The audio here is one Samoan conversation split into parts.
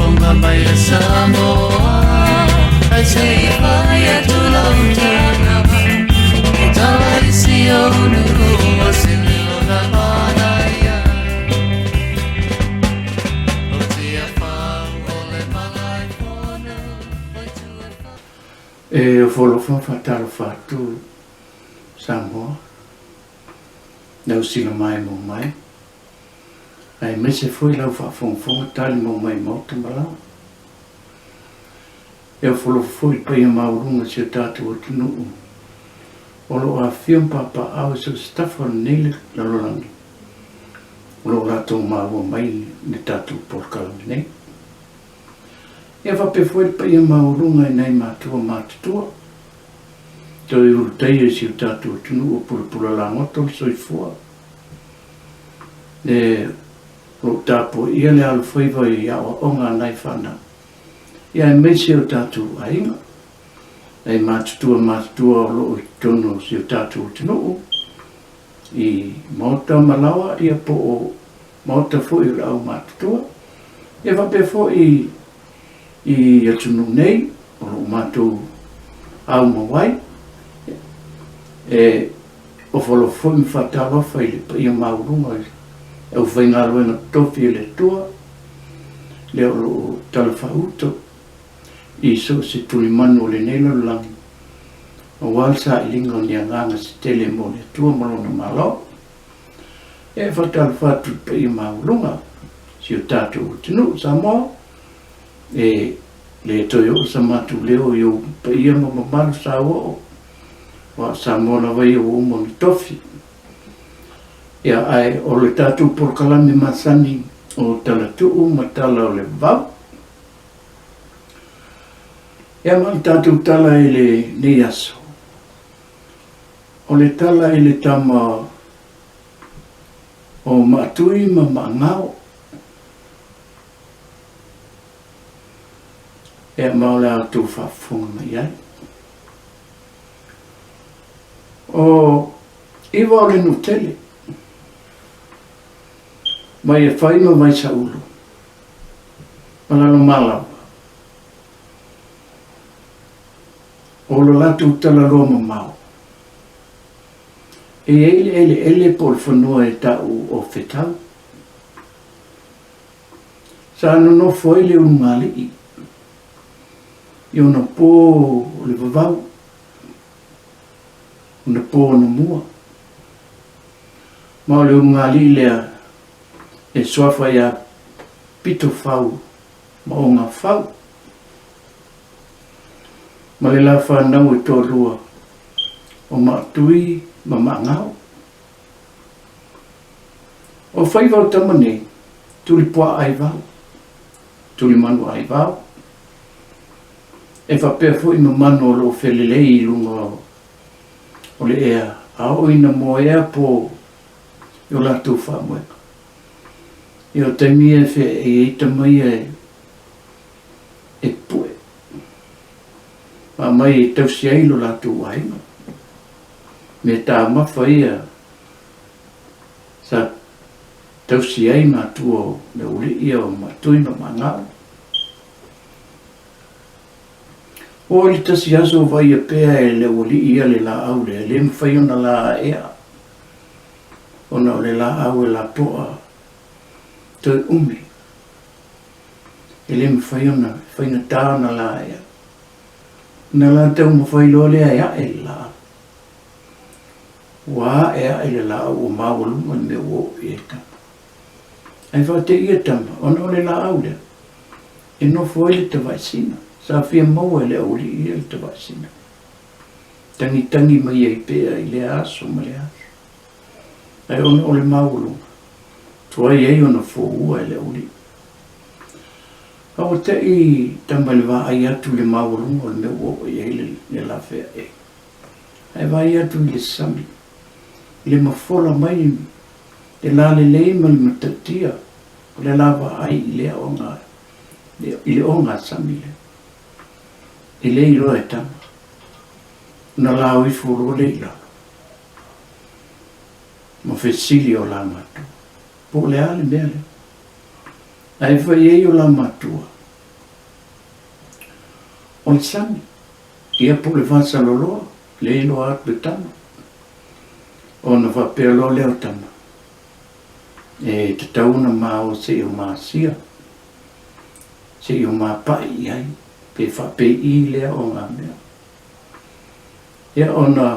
Faafofoga mai e Samoa, ae se i fai atu lau tala, e tala i si ou nuu o se leo na manaia. O Tiafau o le Malaefono, o Tuafau. E ofo alofa ma faatalofa atu Samoa, lau sila maemo mai, aemaise foi lau faafogafoga talimau mai Maota ma Laoa. E ofo alofa foi i le paia maualuga o si o tatou atunuu o lo o afifio ma papaaao i so o se tafa o lenei lalolagi o lo o latou maua mai le tatou polokalame nei. Ia faapea foi le paia maualuga i nai matua matutua, toe ulutaia i si o tatou atunuu o pulapula lagoto le soifua, le o lo o tapuaia le alofaiva i aoaoga a nai fanau, ia aemaise o tatou aiga, nai matutua matutua o lo o i totonu o si o tatou atunuu, i maota ma laoa, ia po o maota foi o le aumatutua, ia faapea foi i atunuu nei o lo o matou aumau ai, e ofo alofa foi ma faatalofa i le paia maualuga i le aufaigaluega totofi a le Atua, lea o lo o talafaauto i so o se tulimanu o lenei lalolagi, aua le sailiga o ni agaga se tele mo le Atua ma Lona Malo. E faatalofa atu i le paia maualuga si o tatou atunuu Samoa, e le toe oo sa matou leo i ou paia ma mamalu sa ua oo, aua o Samoa lava ia ua uma ona tofi. Ia, ae o le tatou polokalame masani o Tala Tuu ma Tala o le Vavau. Ia ma le tatou tala i lenei aso, o le tala i le tama o Maatui ma Maagao. Ia ma o le a outou faafofoga mai ai. O iva o le nuu tele, mai e fai ma Vaisaulu, ma Lalomalava. O lo latou talaloa mamao, e i ai le eleele po o le fanua e ta'u o Fetau. Sa nonofo ai le ulugalii i ona pō o le vavau, ona pō anamua. Ma o le ulugalii lea e suafa iā Pitofau ma Ogafau. Ma le la fanau e toalua o Maatui ma Maagao. O faiva o tama nei, Tulipuaa Aivao, Tulimanu Aivao, e faapea foi ma manu o lo o felelei i luga o le ea a oo ina moea po i o latou faamoega. Ia o taimi ia e feaei ai tama ia e pue ma aumai e tausi ai lo latou aiga. Me taumafa ia sa tausi ai matua o le aualii ia o Maatui ma Maagao. Oo i le tasi aso o vaaia pea e le aualii ia le laau lea, e le mafai ona la aea, ona o le laau e lapoa toe umi. E le mafai ona faigata ona la aea. Ona la taumafai loa lea e ae le laau. Ua ae ae le laau ua maualuga le mea ua oo i ai tama. Ae faateia tama, ona o le laau lea, e nofo ai le tavaesina. Sa fia maua e le aualii ia le tavaesina. Tagitagi mai ai pea i lea aso ma lea aso. Ae ona o le maualuga, tuai ai ona foua e le aualii. A ua te'i tama i le vaai atu i le maualuga o le mea ua oo i ai le lafeaʻe. Ae vaai atu i le sami, i le mafola mai le lalelei ma le matautia o le la vaai i lea oga, i le ogasami lea. E le iloa e tama, ona lao ifo loa lea i lalo, ma fesili o la matua, po o le a le mea lea. Ae fai ai o la matua. O le sami, ia po o le vasaloloa, le iloa atu e tama. Ona faapea loa lea o tama, E tatau ona ma o seia o ma asia, seia o ma pa'i i ai, pe faapei lea o ngā mea. Ia ona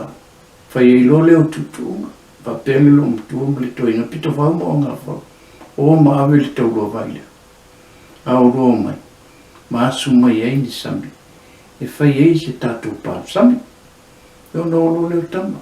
fai ai loa lea o tuutuuga, faapea le loomatua ma le toeaina, pito fau ma o ngā fau, o ma ave le taulua vai lea. A o lua o mai, ma asu mai ai ni sami, e fai ai se tatou palsami. Ia ona o loa lea o tama.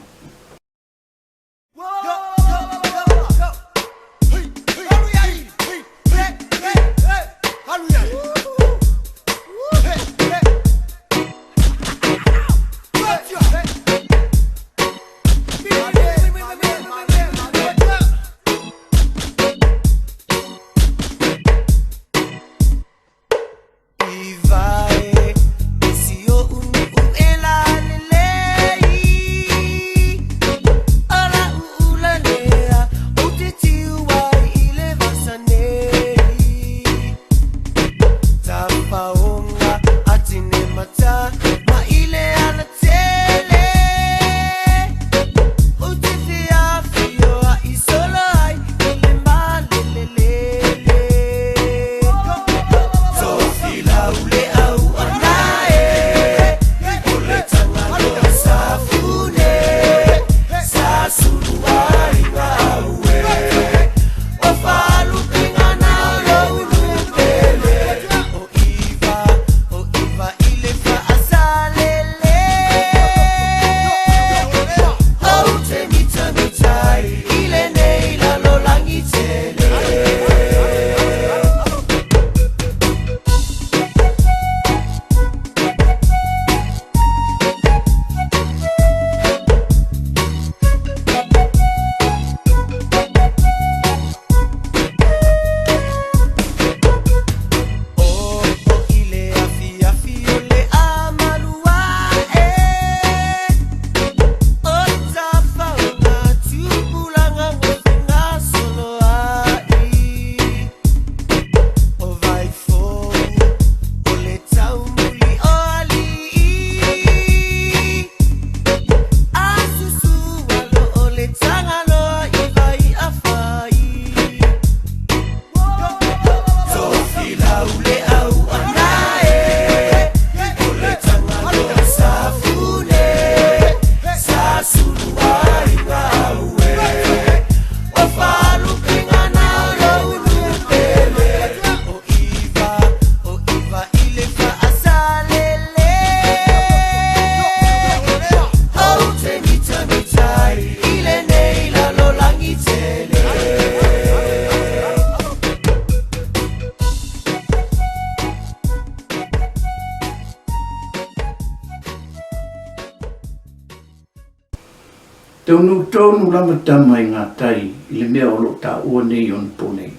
Taunuu tonu lava tama i ngā tai i le mea o lo o taua nei i ona po nei,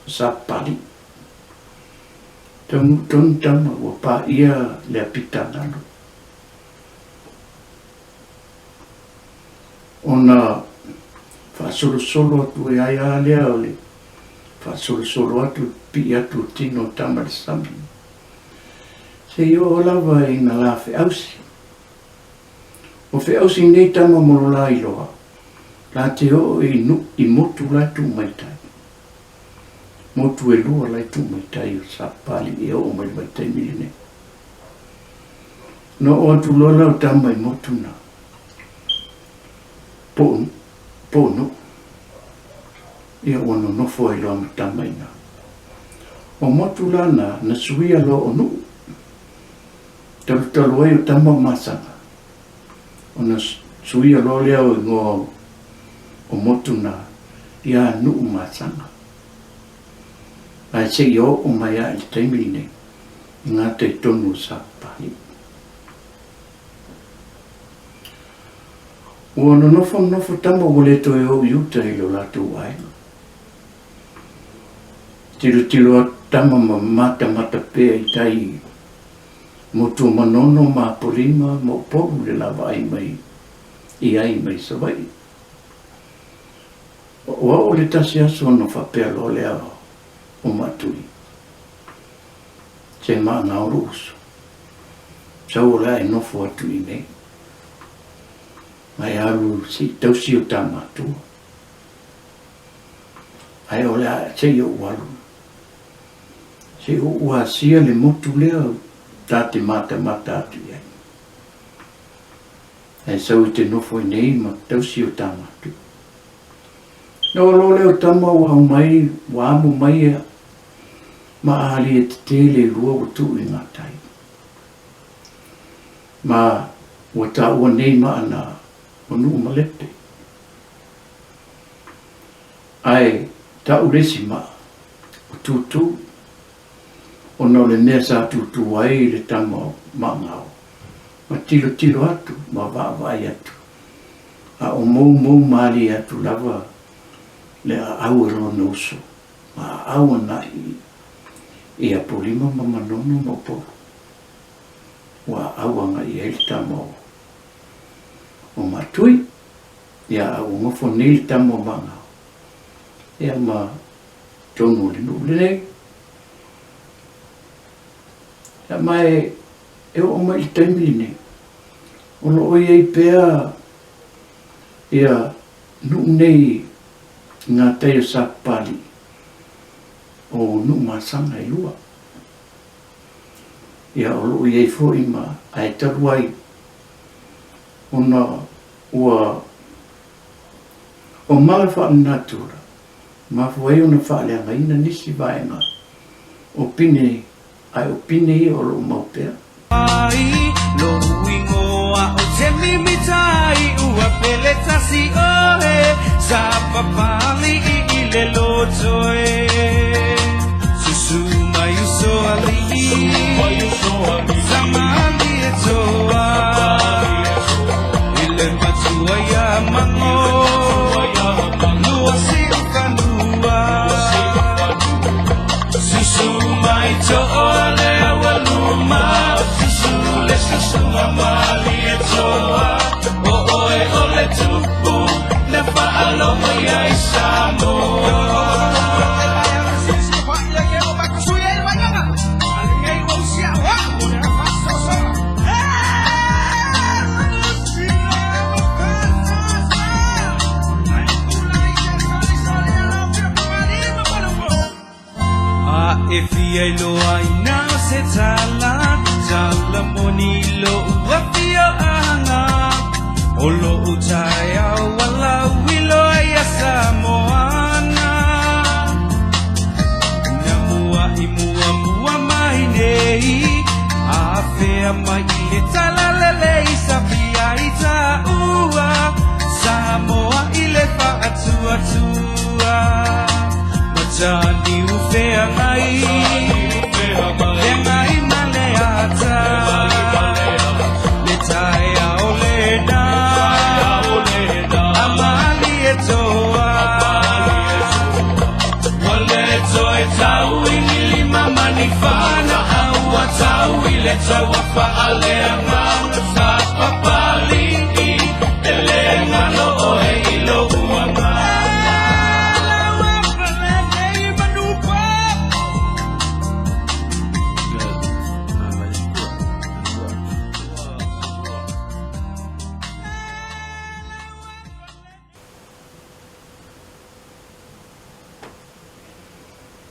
o Sapali. Taunuu tonu tama ua pāia le apita lalo. Ona faasolosolo atu e ai a lea o le faasolosolo atu, pipii atu o tino o tama i le sami. Seia oo lava ina la feausi. O feausi nei tama mo lo la iloa, la te oo i nu i motu la e tuu mai tai. Motu e lua la e tuu mai tai o Sapali e oo mai le vaitaimi lenei. Na oo atu loa la o tama i motu na, po, po Nu'u. Ia ua nonofo ai loa ma tama i na. O motu la na, na suia loa o Nu'u. Talutalu ai o tama o Masaga, ona suia loa lea o igoa o motu na ia Nu'u Masaga. Ae seia oo mai a i le taimi lenei i ngā tai tonu o Sapali. Ua nonofo nonofo tama ua le toe o i uta i lo latou aiga. Tilotilo atu tama ma matamata pea i tai motu o Manono ma Apolima ma Upolu le la vaai mai i ai mai Savaii. Ua oo le tasi aso ona faapea loa lea o Maatui, Se maagao lou uso. Sau o le a e nofo atu i inei, ma e alu se i tausi o ta matua. Ae o le a se i ou alu, se i ou asia le motu lea ta te matamata atu i ai. Ae sau e te nofo i inei ma tausi o ta matua. Na oo loa lea o tama ua aumai, ua amo mai ma alia tetele e lua ua tuu i gatai. Ma ua taua nei maa na o Nuumalepe. Ae tau le isi maa, o Tūtū, ona o le mea sa tūtū ai le tama o Maangao, ma tilotilo atu ma vaavaai atu, a o moumou malie atu lava le aau e lona uso, ma aau ana'i ia Polima ma Manono ma Upolu. Ua aau agai ai le tama o Maatui, ia a ua nofo nei le tama o Maangao, ia ma totonu o le nuu lenei. Ia ma e e oo mai i le taimi lenei, o lo o i ai pea ia nuu nei i ngā tai o Sapapalii, o Nuumasaga e lua. Ia o lo o i ai foi ma ae talu ai ona ua o mala faalenatura, mafua ai ona faaleagaina nisi vaega o Pine Ae o Pine ia o lo o mau pea. Ai lou ingoa o Temi Mitai ua pele tasi oe sa papali'i i le loto e Susu mai uso ali'i Sa malie toa I le matua ia Mango Lua siu fanua Susu mai toa le aualuma Susu le susuga malie toa O oe o le tupu Na faalogo iai Samoa. A e fia iloaina o se tala, tala moni i lo'u afioaga, O lo'u taeao ua lauiloa ia Samoana. Na mua'i muamua mai nei, Afea mai i le talalelei Sapi ai taua, Samoa i le faatuatua. Mataniu feagai, feagai ma le ata, Le taeao lena, a malie toa. Ua le toe tau i ni lima ma ni fana, A ua tau i le taua faaleaga. Sa Papali'i, e le galo oe i lou agaga.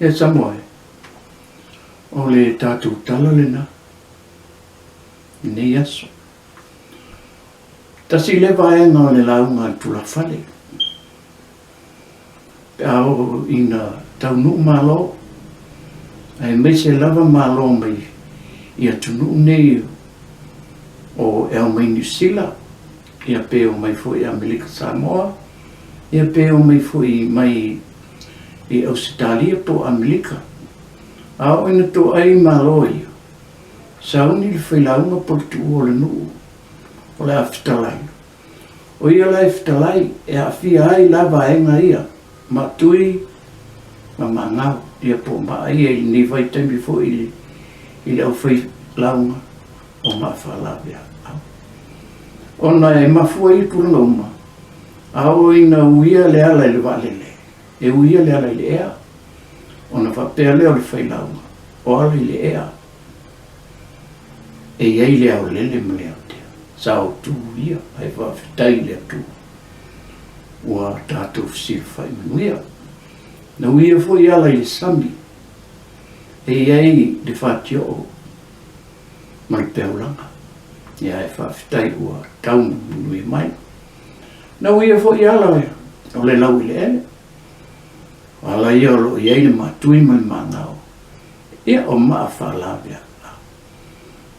E Samoa e, o le tatou tala lena i nei aso. Tasi lea vaega o le lauga a le tulafale, pe a oo ina taunuu Malo, aemaise lava Malo mai i atunuu nei o e ao mai Niu Sila, ia pe omai foi i Amerika Samoa, ia pe omai foi mai i Ausetalia po o Amerika. A oo ina toai Malo ia, sauni le failauga po o le tuua o le nuu o le a fetalai. O ia la e fetalai e aafia ai la vaega ia, Maatui ma Maagau, ia po o Maa ia i lenei vaitaimi foi i le aufailauga o Maafaalavea. Ona e mafua ia tulaga uma, a oo ina uia le ala i le vaalele, e uia le ala i le ea, ona faapea lea o le failauga, o ala i le ea. E i ai le aolele ma le aotea, sa outou ia, ae faafetai i le Atua ua tatou fesilafai manuia. Na uia foi e ala i le sami, e i ai le fatioo ma le peaulaga, ia ae faafetai ua tau manuia mai. Na uia foi e ala o le laueleele, o ala ia o lo o i ai le maatui ma le maagao, ia o maa faalaveave.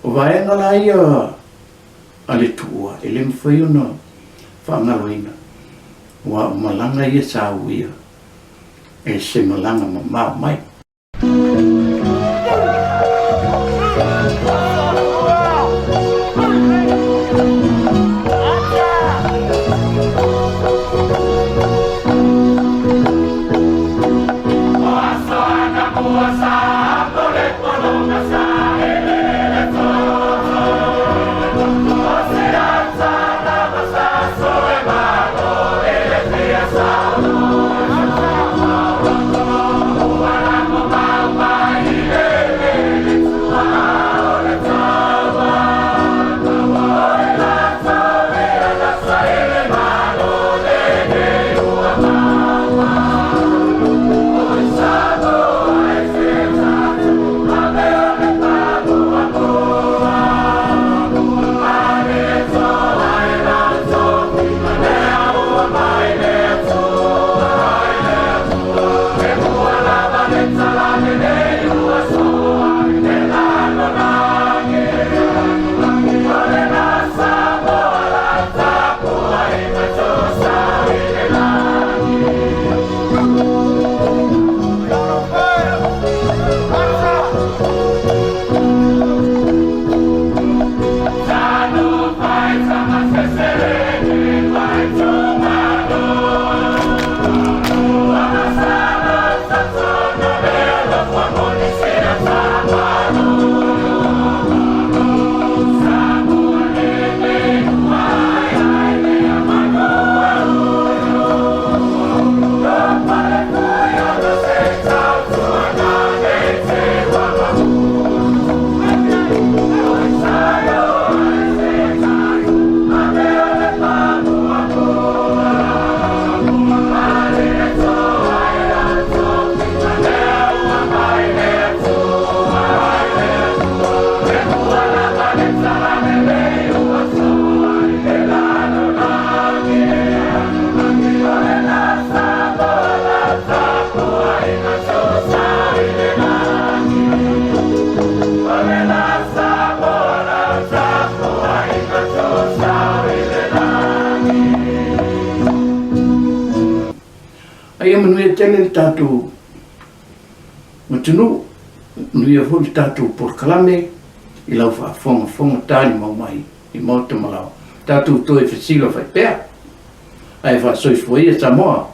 O vaega la ia a le tuua e le mafai ona faagaloina, aua o malaga ia sa uia e se malaga mamao mai. A ia manuia tele le tatou atunuu, manuia foi le tatou polokalame i lau faafogafoga talimau mai i Maota ma Laoa. Tatou toe fesilafai pea. Ae faasoifua ia Samoa.